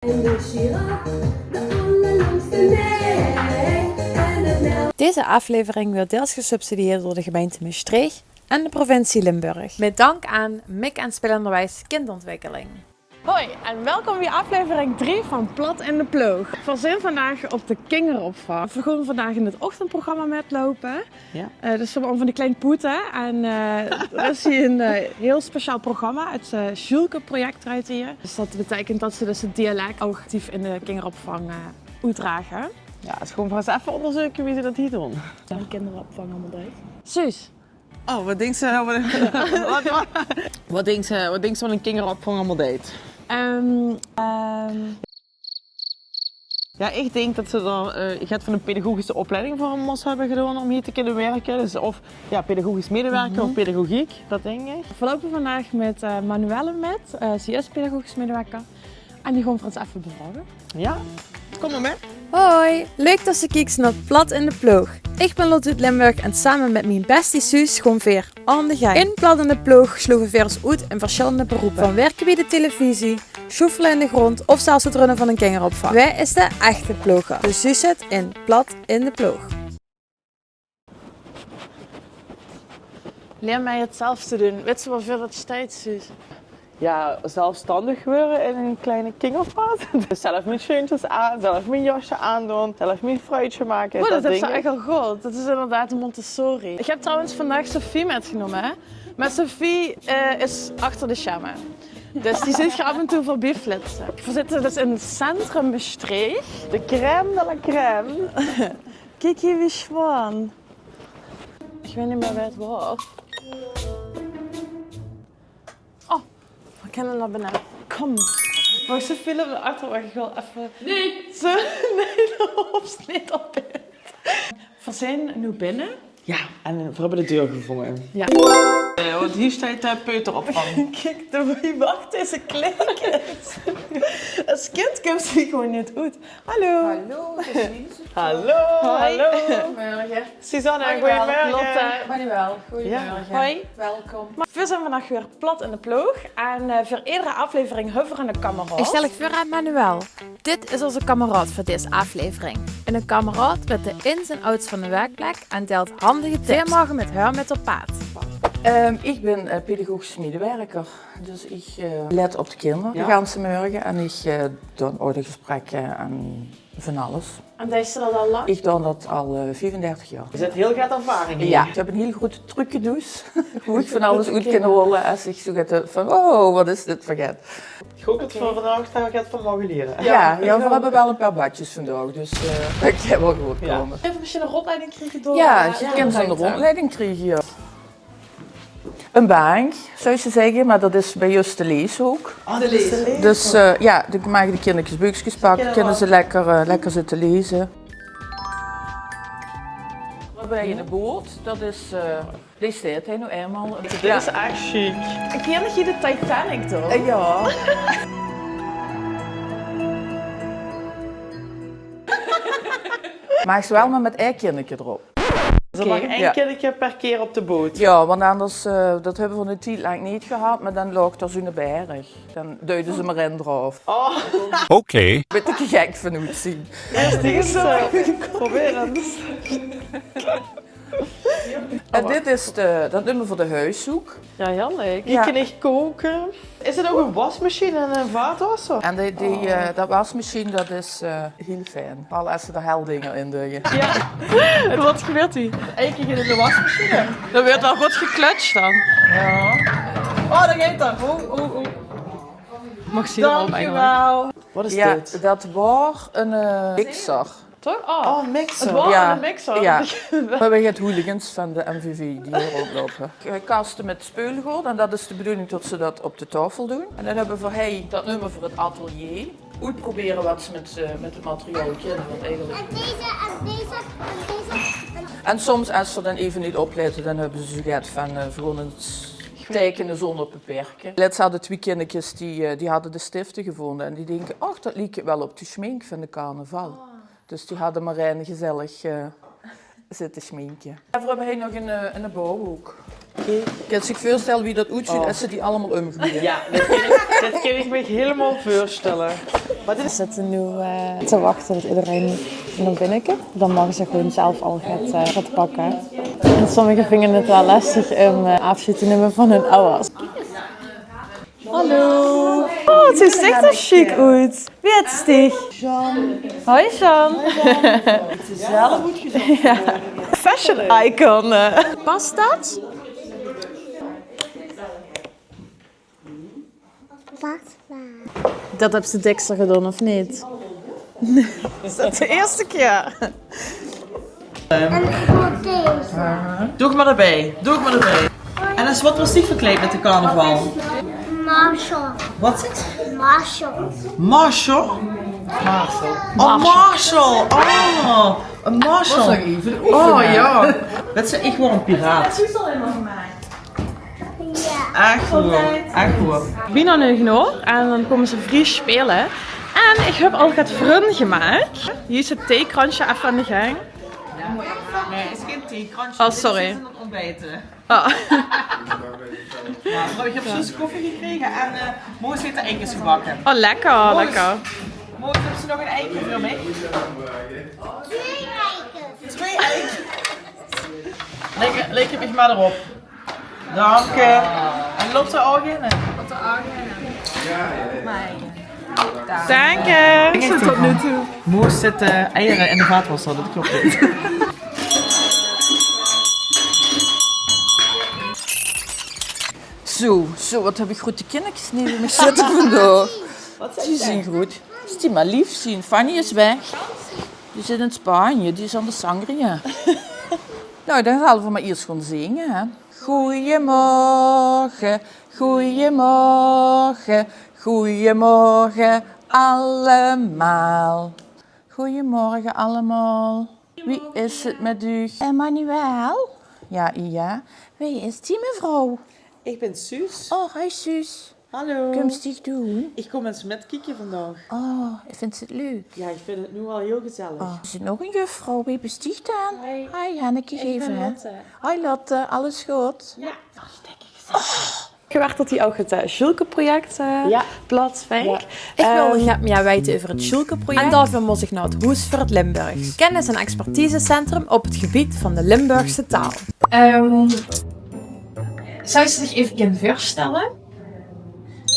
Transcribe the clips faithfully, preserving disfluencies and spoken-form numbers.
En de giraf, de allerlangste nek. En het melk. Deze aflevering wordt deels gesubsidieerd door de gemeente Mestreech en de provincie Limburg. Met dank aan Mik en Spelenderwijs Kindontwikkeling. Hoi en welkom bij aflevering drie van Plat in de Ploog. Veer zien vandaag op de kingeropvang. Veer goon vandaag in het ochtendprogramma mètloupe. Ja. Eh, dus veer höbbe van die klein poete. En eh, er is hie ein eh, hiel speciaal programma. Het eh Sjoelke-project drejt hie. Dus det beteikent det ze dus het dialect ouch actief in de kingeropvang eh oetdrage. Ja, het is gewoon veur ins effe óngerzeuke wie ze det hie doon. Ein kingeropvang allemaol drejt. Suus. Oh, wat dinks se? Wat, wat, wat dinks se, wat dinks se wat ein kingeropvang allemaol drejt? Ehm, ehm, Ja, ich dink det ze dao eh get van ein pedagogische opleiding veur mós höbbe gedoon óm hie te kinne wirke. Dus of ja, pedagogisch medewerker of pedagogiek, det dink ich. Veer loupe vandaag mit eh Manuelle mit. Eh, zie is pedagogisch medewerker. En die goon veer ins effe bevraoge. Ja, kóm mer mit. Hoi, leuk det se kieks nao Plat in de Ploog. Ich bin Lot oet Limburg en same mit mien bestie Suus goon veer aan de gang. In Plat in de Ploog sloeve veer ós oet in versjillende beroepe. Van wirke bie de televisie, sjoefele in de grónd of zelfs het runne van ein kingeropvang. Wae is de echte ploger? Dus Suus zit in Plat in de Ploog. Leer mich het zelf te doon. Wits se waoveur det steit, Suus? Ja, zelfstandig waere in ein klein kingerpad. Dus zelf mien sjoentjes aan, zelf mien jasje aandoon, zelf mien fruitsje make. Oh, det höbs se ech al good. Det is inderdaad ein Montessori. Ich höb trouwens vandaag Sophie mitgenómme, hè. Mer Sophie eh is achter de sjerme. Dus die zuut geer af en toe veurbie flitse. Veer zitte dus in centrum Mestreech. De crème de la crème. Kiek hie wie sjoen. Ich weit neet mie wae het waor. Oh, veer kinne nao binne. Kóm. Mer Sophie löp nao achter, mer ich wil effe... Nae. Zo, nae, det hoof neet op. Veer zien noe binne. Ja, en veer höbbe de deur gevónje. Ja. Eh, want hie steit de peuteropvang. Kiek, de, wie wach, deze kleine kind. Es kind kums se gewoon neet oet. Hallo. Hallo, het is Lies. Hallo, hallo. Goojemörge. Suzanne, goojemörge. Lotte. Manuel, goojemörge. Hoi. Welkom. Veer zien vandaag weer Plat in de Ploog. En eh veur edere aflevering höbbe veer eine kameraod. Ich stel uch veur aan Manuel. Dit is ózze kameraod veur dees aflevering. Eine kameraod mit de ins en outs van de werkplek en deilt handige tips. Veer moge mit häör mit op paad. Ehm, ich bin eh pedagogisch medewerker. Dus ich eh let op de kinder de ganse mörge en ich eh doon oudergesprekke en van alles. En deis se det al lang? Ich doon det al eh viefendertig jaor. D'r zit hiel get ervaring in. Ja, ich höb ein hiel groete trucendoos, wo ich van alles oet kin hole es ich zoe get van, oh, wat is dit veur get. Ich hoop det veer vandaag dao get van moge liere. Ja, ja, veer höbbe waal ein paar badjes vandaag, dus eh det kin waal good kómme. Effe mesjien ein róndjleiding kriege door... Ja, eh, ich kin zoe'n róndjleiding kriege, ja. Ein bank, zouws se zègke, mer det is bie ós de leeshook. Oh, de leeshook. Dus eh, ja, dan mage de kinderkes beukskes pakke, kinne ze lekker, eh, lekker zitte laeze. Veer höbbe hie ein boot, det is eh, die steit hie noe einmaol. Dit is ech sjiek. Kin ich hie de Titanic doon? Eh, ja. Mer ich zal waal mer mit ein kinderke d'rop. D'r maag ein kinderke per kier op de boot. Ja, want anders eh, det höbbe veer eine tied lang neet gehad, mer dan loog d'r zoe'n berg. Dan duide ze mer ein d'raof. Oh. Oké. Bitteke gek van oetzien. Is die zo? Probeer ins. En dit is de, det neume veer de hoeshook. Ja, heerlik. Hie kin ich koke. Is het ouch ein wasmesjien en ein vaatwasser? En die, die eh, det wasmesjien, det is eh, hiel fijn. Veural es se d'r hel dinger in duis. Ja. Wat gebeurt hie? Ein kier in de wasmesjien. Dan wuuert waal good geklöts dan. Ja. Oh, dao geit 'r. Oh, oh, oh. Mag ich zien? Dankjewel. Wat is dit? Det waor ein eh, mixer. Toch? Oh, ein mixer. Het waor ein mixer. Ja. Veer höbbe hie hooligans van de M V V die hie róndjloupe. Kaste mit speulgood en det is de bedoeling det ze det op de taofel doon. En dan höbbe veer hie, det neume veer het atelier. Oetprobere wat ze mit eh, mit het materiaal kinne, wat eigelik... En deze, en deze, en deze. En soms, es ze dan effe neet oplètte, dan höbbe ze zoe get van eh, gewoon ins teikene zónger papierke. Lets hadde veer twie kinderkes die eh, die hadde de stifte gevoonde en die dinke, och, det liek waal op de sjmink van de carnaval. Dus die hadde Marijn gezellig eh, zitte sjminke. En veer höbbe hie nog ein eh, ein bouwhook. Kins se dich veurstelle wie det oetzuut es se die allemaol ómgoeis? Ja, det kin ich, det kin ich mich hielemaol veurstelle. Ze zitte noe eh, te wachte tot ederein nao binne kump. Dan mage ze gewoen zelf al get, eh, get pakke. En sommige vinge 't waal lestig um eh, aafsjeid te numme van hun awwers. Hallo. Oh, 't zuut ech d'r sjiek oet. Wie hèt 't dich? Hoi, Sjan. Zelf good gedoon. Fashion icon. Pas dat? Dat höbs se dèkser gedoon, of neet? Is dat de ierste kier? En ik wil deze. Doog mer d'rbij, doog mer d'rbij. En es wat waas dich verkleid mit de carnaval? Marshall. Wat is 't? Marshall. Marshall? Oh, Marshall. Oh, 'ne Marshall. Oh ja. Wèts se, ich waer 'ne piraat. Ech good, ech good. Bienao nege oor en dan kómme ze vrie speule. En ich höb al get vrun gemaak. Hie is 't theekransje effe aan de gang. Nae, is gein theekransje. Oh, sorry. Dit is 'n ontbijt. Oh. Ja, ich höb zjus koffie gekrege en eh Moos haet de eikes gebakke. Oh, lekker, lekker. Moos, höbs se nog 'n eike veur mich? Twee eikes. Lik, lik mich mer d'rop. Dank dich. En Lotte ouch ein? Lotte ouch ein. Dank dich. Tot noe toe. Moos zèt eh, eier in de vaatwasser, dat klop neet. Zo, zo, wat höb ich groete kinnekes neve mich zitte vandaag. Die zeen groet. Is die mer leef zien. Fanny is weg. Die zit in Spanje, die is aan de sangria. Nou, dan gaon v'r mer iers gewoen zinge, hè. Goeiemorge, goeiemorge, goeiemorge allemaal. Goeiemorge allemaal. Wie is 't mit uch? Emmanuel? Ja, ja. Wie is die mevrouw? Ich bin Suus. Oh, hoi Suus. Hallo. Kums dich doen? Ich kóm ins mitkieke vandaag. Oh, vinjs se 't leuk? Ja, ich vinj 't noe al hiel gezellig. Oh, is 't nog 'n juffrouw? Wie bis dich dan? Hoi. Hoi, Hanneke, ich bin Lotte. Hoi Lotte, alles good? Ja. Hartstikke gezellig. Geer wèt tot hie ouch 't eh, Sjoelke-project eh, plaatsvindj. Ich wil get mieë weite euver 't Sjoelke-project. En daoveur mós ich nao 't Hoes veur 't Limburgs. Kennis- en expertisecentrum op 't gebied van de Limburgse taal. Ehm, zouws se dich effe kinne veurstelle?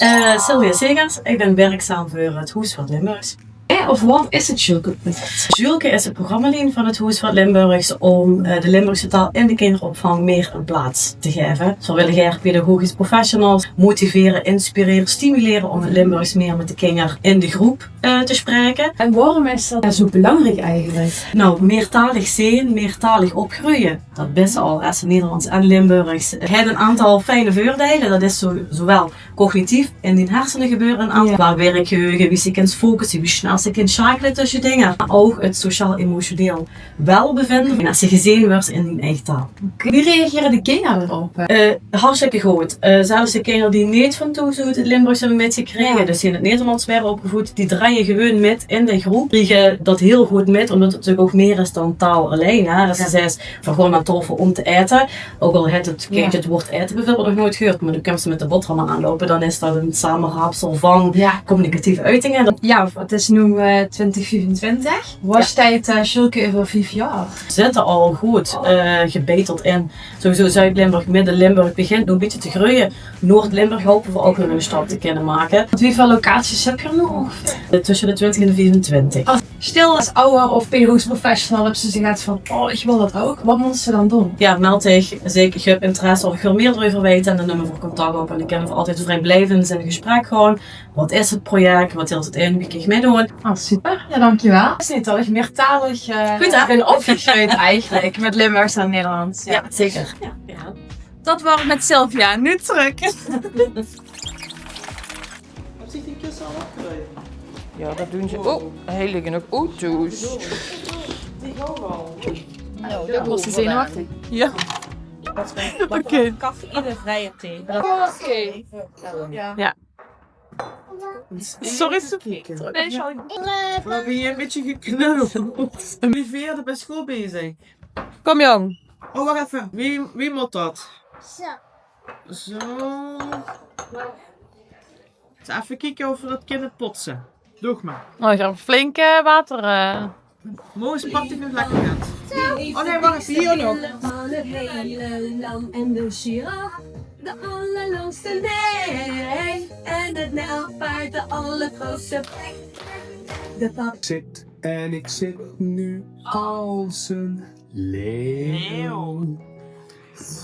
Eh, Sylvia Segers, ich bin werkzaam veur 't Hoes veur 't Limburgs. Eh, of wat is 't Sjoelke-project? Sjoelke is 't programmalien van 't Hoes veur 't Limburgs óm eh, de Limburgse taal in de kingeropvang mieë 'n plaats te gaeve. Zo wille veer pedagogisch professionals motivere, inspirere, stimulere óm 't Limburgs mieë mit de kinger in de groep eh, te spraeke. En waorom is dat zo belangriek eigelik? Nou, meertalig zeen, meertalig opgreuje. Dat bis se al es se Nederlands en Limburgs. 't Haet 'n aantal fijne veurdeile. Dat is zo, zowel cognitief in dien hersene gebeure 'n aantal, qua werkgeheuge, wie se kins focusse, wie snel se kins sjakele tösse dinger, mer ouch 't sociaal-emotioneel welbevinde en es se gezeen weurs in dien eige taal. Oké. Wie reagere de kinger d'rop? Eh, hartstikke good. Eh, zelfs de kinger die neet van thoes oet 't Limburgs höbbe mitgekrege, dus die in 't Nederlands waere opgevoed, die drejje gewoon mit in de groep. Kriege dat hiel good mit, ómdat 't natuurlik ouch mieë is dan taal allein, hè. Es se zaes, veer gaon aan taofel óm te aete, ouch al haet 't kindje 't woord aete bieveurbeeld nog noeats gehuurd, mer dan kums se mit de boterham aanloupe, dan is dat 'n sameraapsel van communicatieve uitinge. Ja, 't is noe eh, twintig viefentwintig. Wat steit eh, Sjoelke euver vief jaor? Zitte al good eh, gebeiteld in sowieso Zuid-Limburg, Midde-Limburg begint noe 'n bietje te greuje. Noord-Limburg hope veer ouch nog 'ne stap te kinne make. Tot wieväöl locaties höb geer noe óngeveer? Eh, tösse de twintig en de viefentwintig. Stel, es awwer of pedagogisch professional höbs se zoget van: oh, ich wil dat ouch. Wat mós se dan doon? Ja, meld dich. Zeker, ich höb interesse of ich wil mieë d'reuver weite. En dan numme veer contact op en dan kinne veer altied vrieblijvend in gesprek gaon. Wat is 't project? Wat hilt 't in? Wie kin ich mitdoon? Ah, super. Ja, dankjewel. 't Is neet dat ich meertalig eh, bin opgegreujd eigelik mit Limburgs en Nederlands. Ja, zeker. Ja. Dat waor 't mit Sylvia. Noe trök. Höbs se die kusse al opgeruimp? Ja, dat doon ze ouch. Hie ligke ouch auto's. Die gaon al. Waers se zenuwechtig? Ja. Oké. Kaffe in de vrije tijd. Oké. Ja. Sorry, Sophie. Nae, sorry. Veer höbbe hie 'n bietje geknuddeld. En wie veer de bie school bezig. Kóm, jóng. Oh, wach effe. Wie, wie mót dat? Zo. Zo. Ins effe kieke of veer dat kinne potse. Doe mer. Oh, ich höb flink, eh, water, eh. Moos, pak dich nog lekker get. Oh nee, wach ins. Hie nog. Van het hele land en de giraf. De allerlangste nek. En het nijlpaard, de allergrootste bek. De pap. Zit en ik zit nu als een leeuw.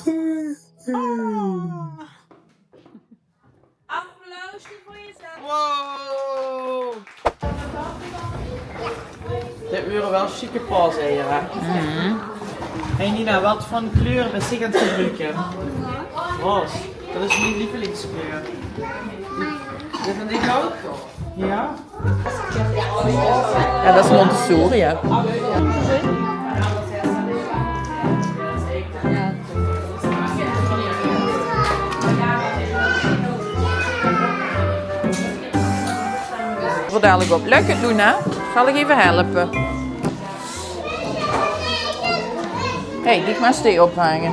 Leeuw. Oh. Applausje voor jezelf. Wow. Dit waere wel sjieke paoseier, hè? Mhm. Hey Nina, wat veur kleur bis dich aan 't gebruke? Roze. Dat is mien lievelingskleur. Dit vind ich ouch. Ja? Ja, dat is Montessori, ja. Veur dalik op. Lök 't, Luna? Zal ich effe helpe? Hey, dich maag dich ophange.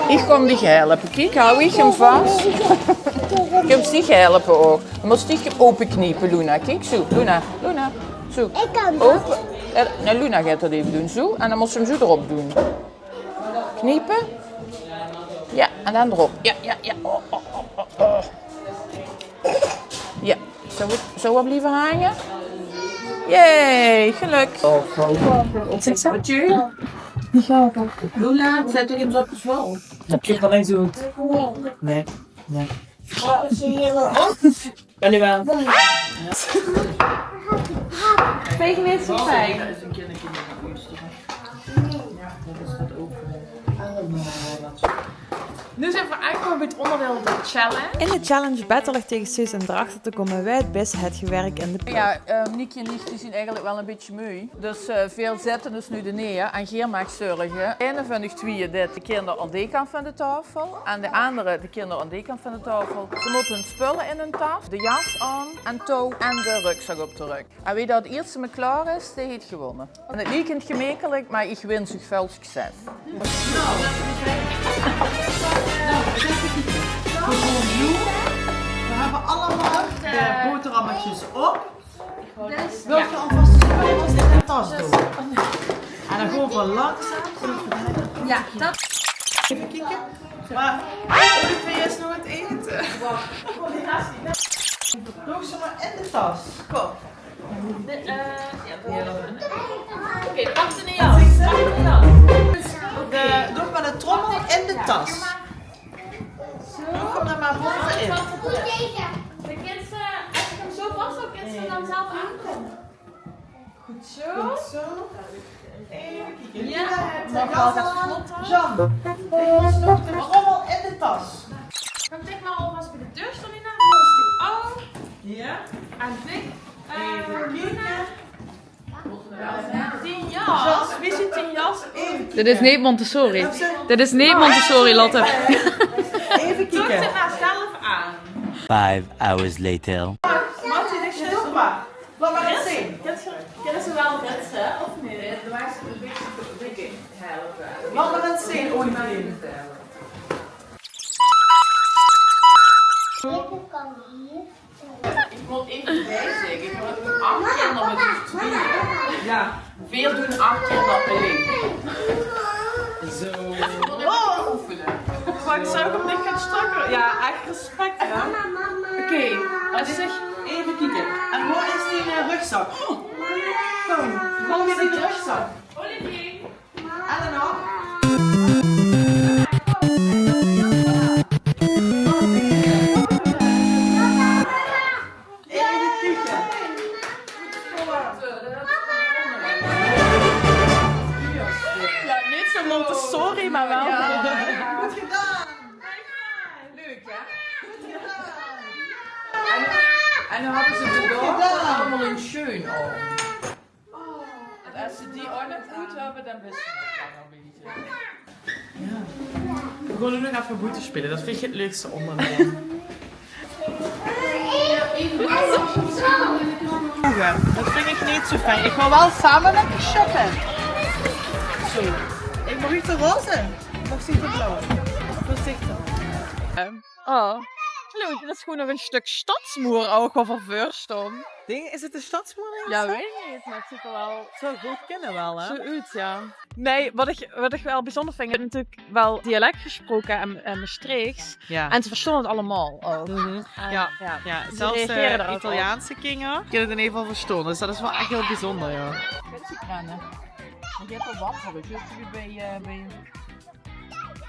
Ich kóm dich helpe. Kiek, hou ich 'm vas. Ich kóm dich helpe ouch. Dan mós dich 'm ope kniepe, Luna. Kiek, zoe, Luna, Luna. Zoe. Ich kan dat. Ope. Eh, nae, Luna geit dat effe doon. Zoe. En dan mós se 'm zoe d'rop doon. Kniepe. Ja, en dan d'rop. Ja, ja, ja. Oh, oh, oh, oh, oh. Ja. Zou, zou 'r blieve hange? Yay, gelök. Wat zegt ze? Luna, zet toch eens op de vloer. Dat je van eens doet. Nee, nee. Kan nu wel. Tegen is het fijn. Noe zeen v'r aangekomme bie 't óngerdeil de challenge. In de challenge battle ich tege Suus um d'rachter te kómme wae 't bèste haet gewirk in de ploog. Ja, eh, Nicky en ich, die zeen eigelik waal e bietje meug. Dus, eh, veer zitte dus noe d'r neer en geer maag zörge. Eine van uch twieë det de kinder aan die kant van de taofel en de andere de kinder aan die kant van de taofel. Ze mótte hun spulle in hun tas, de jas aan en touw en de rökzak op de rök. En wae dao 't ierste mit klaor is, dae haet gewónne. En 't liekent gemekelik, mer ich wins uch väöl succes. V'r höbbe allemaol de boterhammetjes op. Wils se alvas de spulle in de tas doon? En dan gaon v'r langzaam. Ja, dat. Effe kieke. Mer Olivier is nog aan 't ete. Doog ze mer in de tas. Kóm. De, eh, ja, oké, pak de jas. Pak de jas. De, doog mer de trommel in de tas. Zo. Doog 'm d'r mer baove-in. De kids, eh, es ich 'm zo vas haw, kins se 'm dan zelf aankómme. Good zo. Good zo. Effe kieke. Ja. Luna haet de jas aan. Jean, ich mós nog de rommel in de tas. Kóm, dich mer alvas bie de deur staon, Luna. Mós dich ouch. Ja. En dich, eh, Luna. Effe kieke. Dien jas. Jean, wie zit dien jas? Effe kieke. Dit is neet Montessori. Dit is neet Montessori, Lotte. Effe kieke. Doog 't mer zelf aan. Five hours later. Mattie, dich zit op. Laot mer ins zeen. Kinne ze, kinne ze waal ritse, of neet? Laot mer ins zeen, Olivier. Ich mót effe bie zègke, ich höb ach kinder mit ós twieë. Ja. Veer doon ach kinder allein. Zo. Effe mót ich oefene. Mer ich zów 'm neet gaon strakke. Ja, ech respect, hè? Oké, es ich effe kieke. En wo is dien, eh, rökzak? Kóm, kóm mit dien rökzak. Olivier. Eleanor. Effe kieke. Ja, neet zo Montessori, mer waal. Ja. Good gedaon. Leuk, hè? Good gedaon. En, en noe höbbe ze de daag allemaol in sjeun al. Want es ze die ouch nog good höbbe, dan bis se nog langer bie die. Ja. V'r gaon noe nog effe boete speule. Dat vinj ich 't leukste óngerdeil. Oge, dat vinj ich neet zo fijn. Ich wól waal same mit dich sjöppe. Zo. Ich maag neet de roze. Maag neet de blauwe. Veurzichtig. Ehm, oh. Hallo, dit is gewoon nog ein stök stadsmoer ouch, wat v'r veur staon. Ding, is 't de stadsmoer? Ja, weit ich neet, mer 't zuut d'r waal, zou good kinne waal, hè? Zoe oet, ja. Nae, wat ich, wat ich waal biezunjer vinj, natuurlik waal dialek gesproke en, en Mestreechs. Ja. En ze verstaon 't allemaol ouch. En, ja, ja, zelfs de Italiaanse kinger kinne 't in eder geval verstaon. Dus dat is waal ech hiel biezunjer, ja. Renne. Want je hebt al wat, je hebt bij, eh, bij,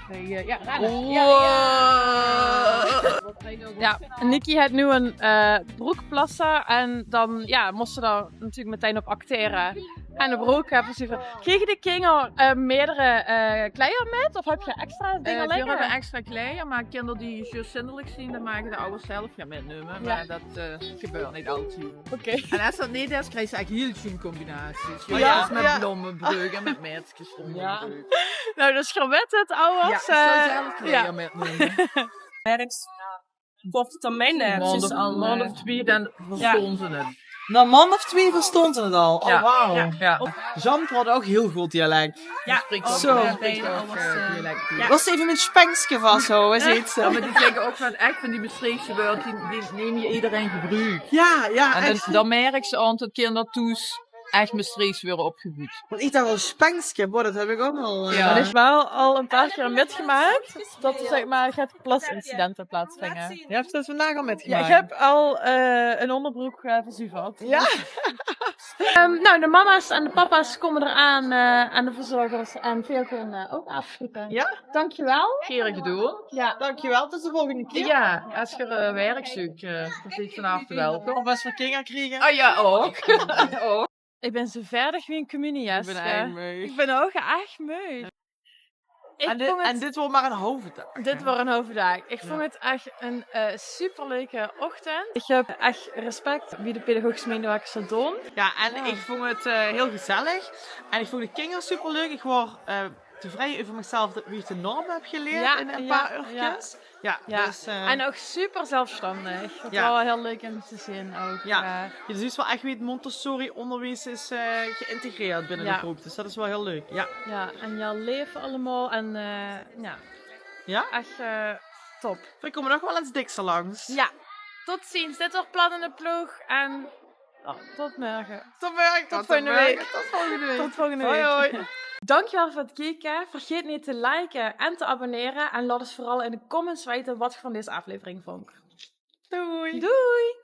bij, eh, ja, renne. Ja, ja. Ja, Nicky haet noe ein, eh, broekplasser en dan, ja, mós ze dao natuurlik metein op actere. En de brook, eh, verzuver. Kriege de kinger, eh, meerdere, eh, kleier mit? Of höb geer extra dinger ligke? Eh, v'r höbbe extra kleier, mer kinger die zjus zindelik zien, dan mage de awwers zelf gaon mitnumme. Ja. Mer dat, eh, gebeurt neet altied. Oké. En es dat neet is, kriege ze ech hiel sjoen combinaties. Ja, ja. Mit blommebreuk en mit meidskes. Ja. Nou, dus geer weit 't, awwers. Ja, eh, zelf kleier mitnumme. Merks Of 't dan mien, eh, maond of, maond of twie, dan verstaon ze 't. Na maond of twie verstaon ze 't al. Oh, wauw. Ja. Jean praot ouch hiel good dialek. Ja. Zo. Waas eve mien spengske vashawwe, zeet ze. Ja, mer die zègke ouch van, ech van die Mestreechse wäörd, die, die numme ze ederein gebruuk. Ja, ja, en dan, dan merks se aon dat kinger thoes ech Mestreechs waere opgevoed. Want ich dach al, spengske, boah, dat höb ich ouch al, eh. Ja. Dat is waal al ein paar kier mitgemaak, dat d'r, zeg mer, get plasincidente plaatsvinge. Ja, höbs se dat vandaag al mitgemaak? Ja, ich höb al, eh, ein óngerbrook, eh, verzuverd. Ja? Ehm, nou, de mama's en de papa's kómme d'raan, eh, en de verzorgers. En veer kinne, eh, ouch aafsloete. Ja? Dankjewel. Gaer gedoon. Ja. Dankjewel, tot de volgende kier. Ja, es geer, eh, werk zeuk, eh, zeet geer van harte welkom. Of es v'r kinger kriege. Ah ja, ouch. Ouch. Ich bin zoe vaerdig wie ein communiejeske. Ich bin ech meug. Ich bin ouch ech meug. En dit, en dit waor mer ein hauve daag. Dit waor ein hauve daag. Ich vónj 't ech ein, eh, superleuke ochtend. Ich höb ech respect wie de pedagogische medewerkers dat doon. Ja, en ich vónj 't, eh, hiel gezellig. En ich vónj de kinger superleuk. Ich waor, eh, tevreje euver michzelf dat, wie ich de norm höb geleerd in ein paar uurkes. Ja, ja. Dus, eh, en ouch super zelfstandig. Dat waor waal hiel leuk um te zeen ouch. Ja. Eh. Ja, dus 't is waal ech wie 't Montessori-óngerwies is, eh, geïntegreerd binne de groep. Dus dat is waal hiel leuk. Ja. Ja, en jao, leef allemaol. En, eh, ja. Ja? Ech, eh, top. Veer kómme nog waal ins dèkser langs. Ja. Tot ziens. Dit waor Plat in de Ploog. En Oh, tot morge. Tot morge, tot volgende week. Tot volgende week. Tot volgende week. Hoi, hoi. Dankjewel veur 't kieke. Vergeet neet te liken en te abonneren. En laot ós veural in de comments weite wat geer van dees aflevering vónj. Doei. Doei.